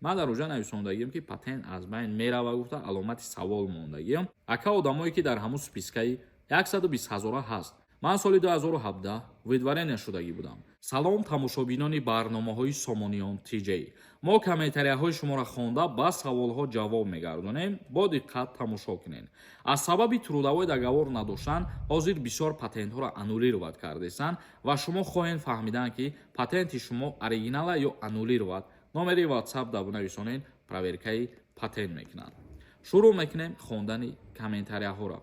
Ман дар оҷа нависондагиам, ки патент аз байн мерава гуфта, аломати савол мондагиам. Ака, одамое, ки дар ҳамун спискаи 120 ҳазора ҳаст, ман соли 2017 выдворение шудагӣ будам. Салом, тамошобинони барномаҳои Сомониён ТЖ. Мо комментарияҳои шуморо хонда, ба саволҳо ҷавоб мегардонем. Бо диққат тамошо кунед. Аз сабаби трудовой договор надоштан, ҳозир бисёр патентҳоро аннулировать кардесанд ва шумо хоҳед фаҳмидан, ки патенти шумо оригинала ё аннулировать. Номери WhatsApp да бинависонед, проверкаи патент мекунанд. Шурӯъ мекунем хондани комментарияҳоро.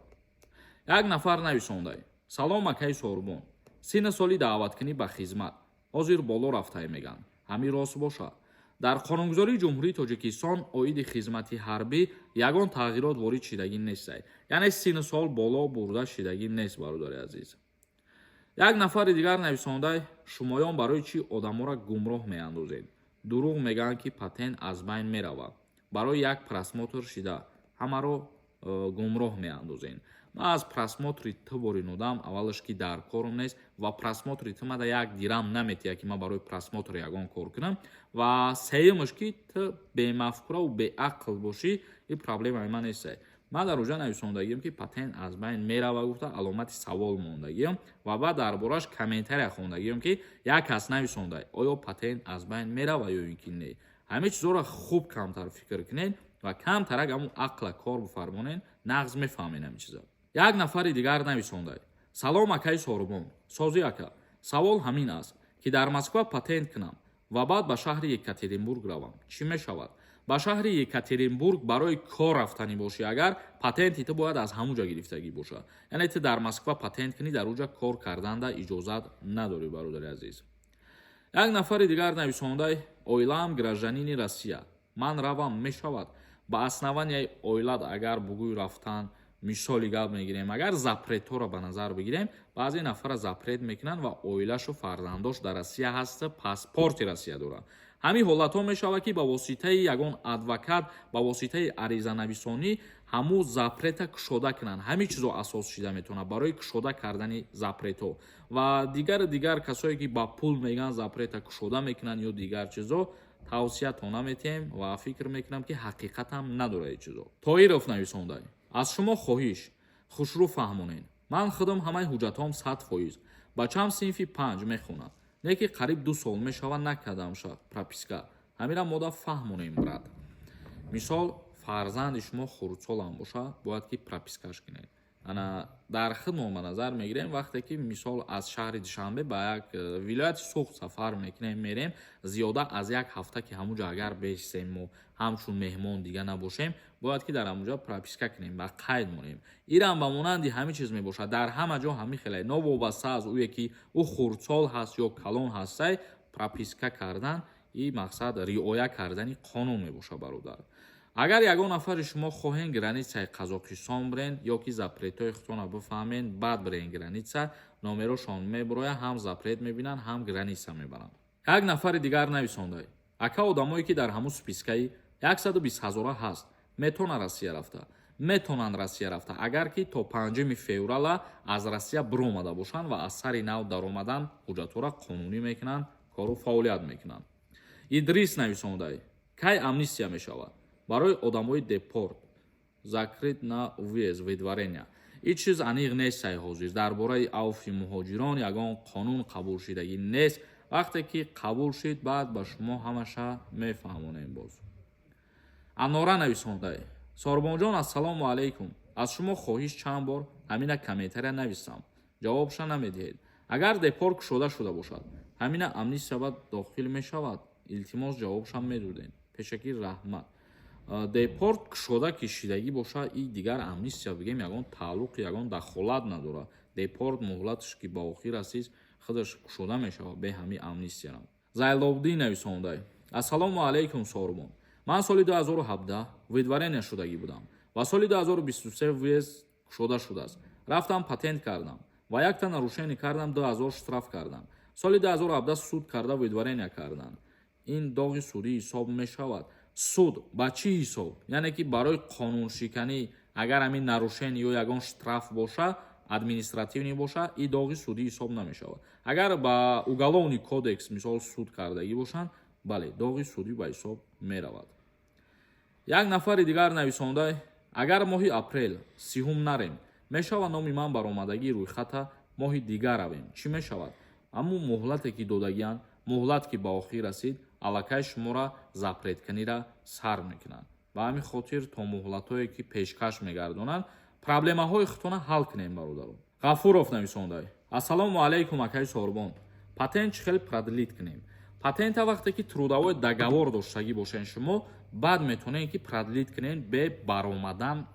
Як нафар нависондай: «Салом, акаи Сорбон, синну соли даъваткунӣ ба хизмат ҳозир боло рафтае мегӯянд, ҳамин рост бошад?» Дар қонунгузории Ҷумҳурии Тоҷикистон оиди хизмати ҳарбӣ ягон тағйирот ворид шидагӣ нестай, яъне синну сол боло бурда шидагӣ нест, бародари азиз. Як нафари дигар нависондай: «Шумоён барои чӣ одаморо гумроҳ меандозед? Дурӯғ мегӯянд, ки патент аз байн меравад. Барои як просмотр шида ҳамаро гумроҳ меандозед.» Ман аз просмотри ту боринудам, аввалаш, ки дар корум нест ва просмотри ту мада як дирам наметиҳад, ки ман барои просмотр ягон кор кунам, ва сеюмаш, ки ту бемафкураву беақл бошӣ, ин проблемаи ман нестай. Ман дар оҷа нависондагиам, ки патент аз байн мерава гуфта, аломати савол мондагиам ва баъд дар бораш комментария хондагиам, ки як кас нависонда: «Оё патент аз байн мерава ё ин ки не?» Ҳамин чизҳоро хуб камтар фикр кунед ва камтарак ҳамун ақла кор бифармонед, нағз мефаҳмед ҳамин чиза. Як нафари дигар нависондай: «Салом, акаи Сорубон, созӣ, ака? Савол ҳамин аст, ки дар Москва патент кунам ва баъд ба шаҳри Екатеринбург равам, чӣ мешавад?» Ба шаҳри Екатеринбург барои кор рафтанӣ бошӣ агар, патенти ту бояд аз ҳамун ҷо гирифтагӣ бошад. Яъне ту дар Москва патент кунӣ, дар уҷа кор карданда иҷозат надорӣ, бародари азиз. Як нафари дигар нависондай: «Оилаам гражданини Россия, ман равам, мешавад?» Ба основанияи оилат агар бугӯй рафтан, мисоли гап мегирем, агар запретҳоро ба назар бигирем, баъзе нафара запрет мекунанд ва оилашу фарзандош дар Россия ҳаст, паспорти Россия дорад. Ҳамин ҳолатҳо мешавад, ки ба воситаи ягон адвокат, ба воситаи аризанависонӣ ҳамун запрета кушода кунанд. Ҳамин чизо асос шида метавонад барои кушода кардани запретҳо ва дигар касое, ки ба пул мегӯянд, запрета кушода мекунанд ё дигар чизо, тавсия то наметиҳем ва фикр мекунам, ки ҳақиқатам надорад ин чизо. Тоиров нависондай: «Аз шумо хоҳиш, хушрӯ фаҳмонед. Ман худам ҳамаи ҳуҷҷатҳом 100%, бачаам синфи панҷ мехонад, не ки қариб 2 сол мешавад, накардамша прописка. Ҳамира мода фаҳмонем, брат.» Мисол, фарзанди шумо хурдсолам бошад, бояд ки пропискаш кунед. Ана дар худмон ба назар мегирем, вақте ки, мисол, аз шаҳри Душанбе ба як вилояти Суғд сафар мекунем, мерем, зиёда аз як ҳафта ки ҳамунҷо агар бешисем, мо ҳамчун меҳмон дига набошем, бояд ки дар ҳамунҷо прописка кунем, ба қайд монем. Ирам ба монанди ҳамин чиз мебошад. Дар ҳама ҷо ҳамин хеле, новобаста аз ӯе ки ӯ хурдсол ҳаст ё калон ҳастай, прописка кардан и мақсад риоя кардани қонун мебошад, бародар. Агар ягон нафари шумо хоҳен границаи Қазоқистон бирен ё ки запретҳои худтонро бифаҳмен, баъд бирен граница, номерошон мебурояд, ҳам запрет мебинанд, ҳам граница мебаранд. Як нафари дигар нависондай: «Ака, одамое, ки дар ҳамун спискаи 120 ҳазора ҳаст, метавонанд Россия рафта?» Метавонанд Россия рафта, агар ки то 5 феврала аз Россия биромада бошанд ва аз сари нав даромадан ҳуҷҷатҳоро қонунӣ мекунанд, кору фаъолият мекунанд. Идрис нависондай: «Кай амнистия мешавад барои одамои депорт, закрыт на въезд, выдворения?» Ин чиз аниқ нест. Сай ҳозир дар бораи авфи муҳоҷирон ягон қонун қабул шидагӣ нест. Вақте ки қабул шид, баъд ба шумо ҳамаша мефаҳмонем. Боз Анора нависондай: «Сорбонҷон, ассалому алайкум. Аз шумо хоҳиш, чанд бор ҳамина комментария нависам, ҷавобша намедиҳед. Агар депорт кушода шуда бошад, ҳамина амнистия ба дохил мешавад? Илтимос, ҷавобшам медодед, пешакӣ раҳмат.» Депорт кушода ки шидагӣ бошад, и дигар амнистия бигем, ягон тааллуқ, ягон дахолат надорад. Депорт муҳлаташ ки ба охир расид, худаш кушода мешавад бе ҳамин амнистияам. Зайлобдин нависондай: «Ассалому алайкум, Сорбон. Ман соли 2017 выдворение шудагӣ будам ва соли 2023 въезд кушода шудааст. Рафтам, патент кардам ва якта нарушение кардам, 2000 штраф кардам. Соли 2017 суд карда, выдворение карданд. Ин доғи судӣ ҳисоб мешавад?» Суд ба чӣ ҳисоб? Яъне ки барои қонуншиканӣ агар ҳамин нарушение ё ягон штраф боша, административный боша, и доғи судӣ ҳисоб намешавад. Агар ба уголовный кодекс, мисол, суд кардагӣ бошанд, Бале, доғи судӣ ба ҳисоб меравад. Як нафари дигар нависонда: агар моҳи апрел 30-ум нарем, мешавад номи ман баромадагии рӯйхата, моҳи дигар равем, чӣ мешавад? Аммо муҳлате ки додагиянд, муҳлат ки ба охир расид, аллакай шуморо запрет кунира сар мекунанд. Ба ҳамин хотир то муҳлатҳое ки пешкаш мегардонанд, проблемаҳои худтона ҳал кунем, бародарон. Ғафуров нависонда: ассалому алайкум, акаи Сорбон, патент чӣ хел продлить кунем? Патента вақте ки трудовой договор доштагӣ бошен шумо, баъд метавонед ки продлить кунед бе баромадан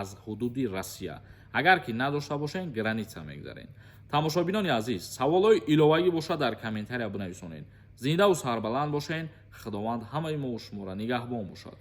аз ҳудуди Россия. Агар ки надошта бошен, граница мегзаред. Тамошобинони азиз, саволҳои иловагӣ бошад, дар комментария бинависонед. Зиндаву сарбаланд бошен, Худованд ҳамаи мову шуморо нигаҳбон бошад.